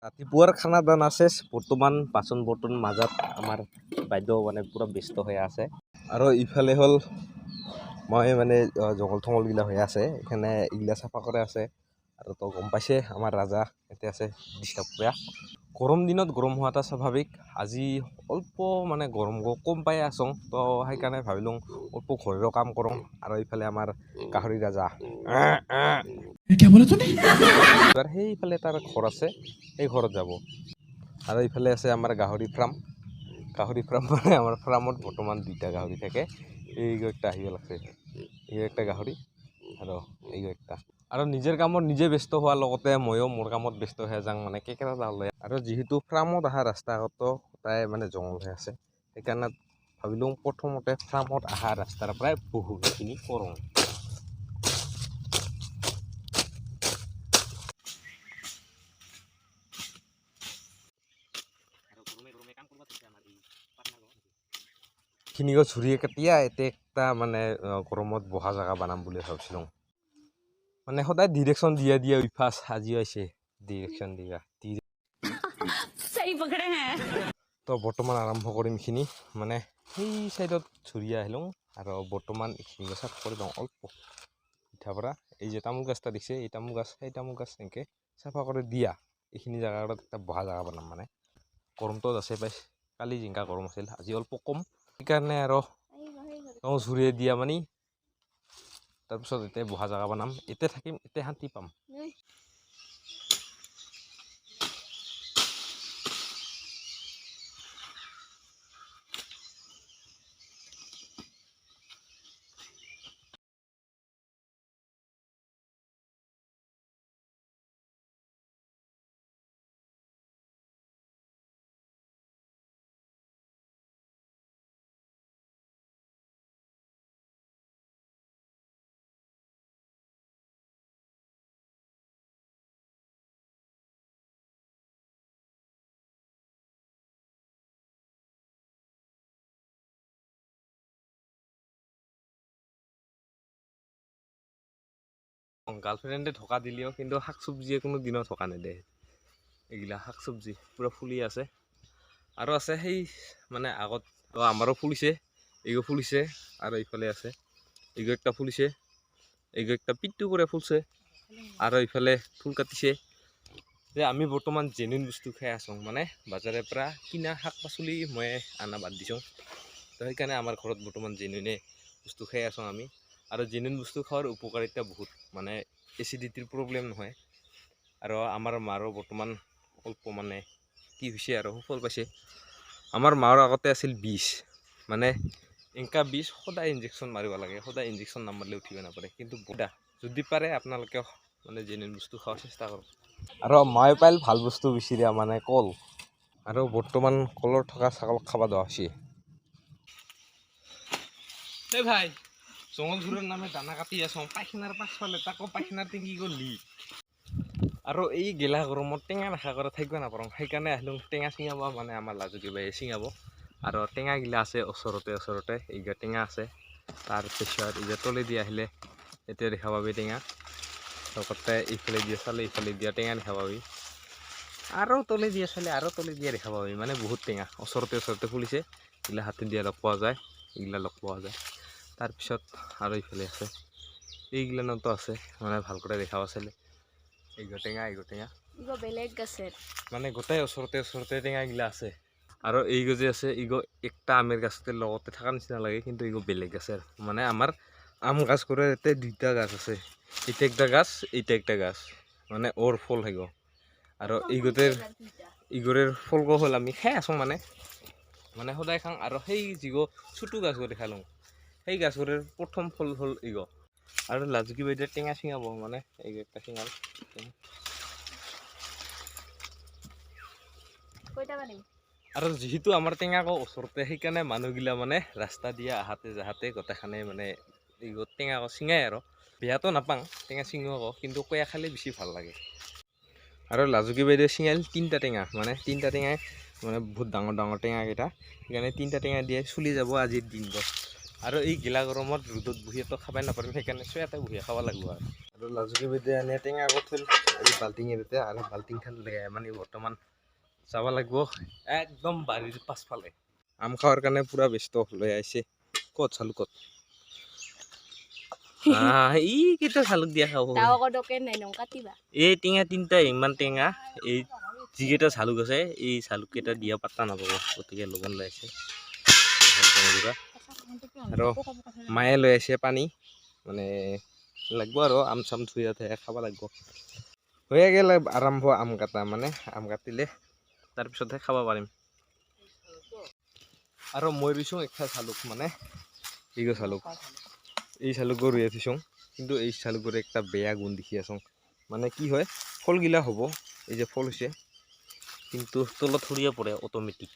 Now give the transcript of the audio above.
ৰাতিপুৱাৰ খানা দানা চেচ। বৰ্তমান বাচন বৰ্তন মাজত আমাৰ বাইদেউ মানে পূৰা ব্যস্ত হৈ আছে। আৰু ইফালে হ'ল মই মানে জংঘল থঙলগিলা হৈ আছে, এইখানে এইগিলা চাফা কৰে আছে। আৰু তো গম পাইছে আমাৰ ৰাজা ইয়াতে আছে ডিষ্টাৰ্ব কৰা। গৰম দিনত গৰম হোৱাটা স্বাভাৱিক। আজি অল্প মানে গৰম কম পাই আছোঁ, তো সেইকাৰণে ভাবিলোঁ অল্প ঘৰৰো কাম কৰোঁ। আৰু ইফালে আমাৰ গাহৰি ৰাজা এবাৰ সেইফালে তাৰ ঘৰ আছে, সেই ঘৰত যাব। আৰু ইফালে আছে আমাৰ গাহৰি ফাৰ্ম। গাহৰি ফাৰ্ম মানে আমাৰ ফাৰ্মত বৰ্তমান দুইটা গাহৰি থাকে। এই একটা আহিব লাগছে, এই একটা গাহৰি আৰু এই একটা। আৰু নিজৰ কামত নিজে ব্যস্ত হোৱাৰ লগতে ময়ো মোৰ কামত ব্যস্ত হৈ যাওঁ, মানে কেকেৰা যাবলৈ। আৰু যিহেতু ফাৰ্মত অহা ৰাস্তাটো সদায় মানে জংঘল হৈ আছে, সেইকাৰণে ভাবিলোঁ প্ৰথমতে ফাৰ্মত অহা ৰাস্তাৰ পৰাই বহুখিনি কৰোঁ। এইখিনি গছ ঝুৰিয়ে কাটিয়া এতিয়া একটা মানে গৰমত বহা জেগা বনাম বুলি ভাবিছিলোঁ। মানে সদায় ডিৰেকশ্যন দিয়া দিয়া অভ্যাস, আজিও আহিছে ডিৰেকশ্যন দিয়া। सही पकड़े हैं। তো বৰ্তমান আৰম্ভ কৰিম এইখিনি, মানে সেই চাইডত ঝুৰিয়া আহিলোঁ। আৰু বৰ্তমান এইখিনি গছ চাফা কৰি লওঁ অল্প ইঠাৰ পৰা। এই যে তামোল গছটা দেখিছে, এই তামোল গছ, সেই তামোল গছ এনেকৈ চাফা কৰি দিয়া এইখিনি জেগাত এটা বহা জেগা বনাম। মানে গৰমটো আছে পাইছে, কালি জিংকা গৰম আছিল, আজি অল্প কম, সেইকাৰণে আৰু ঝুৰিয়ে দিয়া মানে তাৰপিছত এতিয়া বহা জেগা বনাম, এতিয়া থাকিম, এতিয়া শান্তি পাম। গাৰ্লফ্ৰেণ্ডে ধোকা দিলেও কিন্তু শাক চব্জিয়ে কোনো দিনও ধোকা নেদে। এইগিলা শাক চব্জি পূৰা ফুলি আছে। আৰু আছে সেই মানে আগত তো আমাৰো ফুলিছে, এইগো ফুলিছে। আৰু এইফালে আছে এইগো একটা ফুলিছে, এইগো একটা পিট্টু কৰে ফুলছে। আৰু এইফালে ফুল কাটিছে। যে আমি বৰ্তমান জেনুইন বস্তু খাই আছোঁ, মানে বজাৰৰ পৰা কিনা শাক পাচলি মই আনা বাদ দিছোঁ। তো সেইকাৰণে আমাৰ ঘৰত বৰ্তমান জেনুইনে বস্তু খাই আছোঁ আমি। আৰু জেনুইন বস্তু খোৱাৰ উপকাৰিতা বহুত, মানে এচিডিটিৰ প্ৰব্লেম নহয়। আৰু আমাৰ মাৰো বৰ্তমান অল্প মানে কি হৈছে আৰু সুফল পাইছে। আমাৰ মাৰ আগতে আছিল বিষ, মানে এনেকুৱা বিষ সদায় ইনজেকশ্যন মাৰিব লাগে, সদায় ইনজেকশ্যন নামাৰিলে উঠিব নাপাৰে। কিন্তু যদি পাৰে আপোনালোকে মানে জেনুইন বস্তু খোৱাৰ চেষ্টা কৰক। আৰু মায়ে পাইল ভাল বস্তু বিচাৰি মানে কল। আৰু বৰ্তমান কলৰ থকা ছাগল খাব দিয়া হৈছে। এই ভাই জংঘল ঝুৰৰ নামে দানা কাটি আছোঁ, পায়খানাৰ পাছফালে তাকো পায়খানাৰ টেংকি গ'ল। আৰু এই গেলা গৰমত টেঙা নাখা কৰা থাকিব নাপাৰোঁ, সেইকাৰণে আহিলোঁ টেঙা ছিঙাব, মানে আমাৰ লাজুকী বাইয়ে ছিঙাব। আৰু টেঙাগিলা আছে ওচৰতে ওচৰতে, এইগিলা টেঙা আছে। তাৰপিছত এই যে তলেদি আহিলে এতিয়া দেখা পাবি টেঙা, লগতে এইফালে দিয়া চালে এইফালে দিয়া টেঙা দেখা পাবি, আৰু তলে দিয়া চালে আৰু তলে দিয়া দেখা পাবি। মানে বহুত টেঙা ওচৰতে ওচৰতে ফুলিছে, এইগিলা হাতে দিয়া লগ পোৱা যায়, এইগিলা লগ পোৱা যায়। তাৰপিছত আৰু এইফালে আছে, এইগিলানতো আছে, মানে ভাল কৰি দেখা পাইছিলে। এইগো টেঙা, এইগো টেঙা, বেলেগ গাছেৰ মানে গোটেই ওচৰতে ওচৰতে টেঙাগিলা আছে। আৰু এইগো যে আছে, এইগো একটা আমেৰ গাছতে লগতে থকা নিচিনা লাগে, কিন্তু এইগো বেলেগ গাছেৰ। মানে আমাৰ আম গাছ কৰে ইয়াতে দুইটা গাছ আছে, এইটা একটা গাছ, এইটা একটা গাছ, মানে ওৰ ফল সেইগো। আৰু এইগোটেৰ ইগৰেৰ ফলগো হ'ল আমি খাই আছোঁ, মানে মানে সদায় খাওঁ। আৰু সেই যিগো ছোটো গাছগো দেখালোঁ, সেই গাছবোৰৰ প্ৰথম ফল হ'ল ইগ। আৰু লাজুকী বাইদেৱে টেঙা ছিঙাব, মানে এই একটা ছিঙাল। আৰু যিহেতু আমাৰ টেঙাকো ওচৰতে, সেইকাৰণে মানুহগিলা মানে ৰাস্তা দিয়া আহাতে যাহাতে গোটেইখানে মানে এই টেঙাকো ছিঙাই। আৰু বেয়াটো নাপাওঁ টেঙা ছিঙোৱাকো, কিন্তু কয়া খালে বেছি ভাল লাগে। আৰু লাজুকী বাইদেৱে ছিঙাল তিনিটা টেঙা, মানে তিনিটা টেঙাই মানে বহুত ডাঙৰ ডাঙৰ টেঙাকেইটা, সেইকাৰণে তিনিটা টেঙা দিয়ে চলি যাব আজিৰ দিনটো। আৰু এই গেলা গৰমত ৰ'দত বহিতো খাবাই নাপাৰিম, সেইকাৰণে চয়াতে বহি খাব লাগিব। আৰু আৰু লাজুকী বাইদেৱে আনি টেঙা কৰি থৈ এই বাল্টিং এটাতে আৰু বাল্টিংখন লৈ মানে বৰ্তমান যাব লাগিব একদম বাৰীৰ পাছফালে। আম খোৱাৰ কাৰণে পূৰা ব্যস্ত। লৈ আহিছে। ক'ত চালু ক'ত? ই কেইটা চালুক দিয়া খাব। তাও আকৌ দোকান নাই নং কাটিবা। এই টেঙা তিনিটা ইমান টেঙা। এই যিকেইটা চালুক আছে, এই চালুক কেইটা দিয়া পাত্তা নাপাব, গতিকে লঘোণ লৈ আহিছে। আৰু মায়ে লৈ আহিছে পানী, মানে লাগব আৰু আম চাম ধুই ইয়াতে খাব লাগিব। হৈয়ে গ'ল আৰম্ভ আম কাটা, মানে আম কাটিলে তাৰপিছতহে খাব পাৰিম। আৰু মই ৰুইছোঁ একটা চালুক, মানে এইগো চালুক, এই চালুকো ৰুই থৈছোঁ। কিন্তু এই চালুকৰ একটা বেয়া গুণ দেখি আছোঁ। মানে কি হয়, ফলগিলা হ'ব, এই যে ফল হৈছে, কিন্তু তলত সৰিয়ে পৰে অট'মেটিক।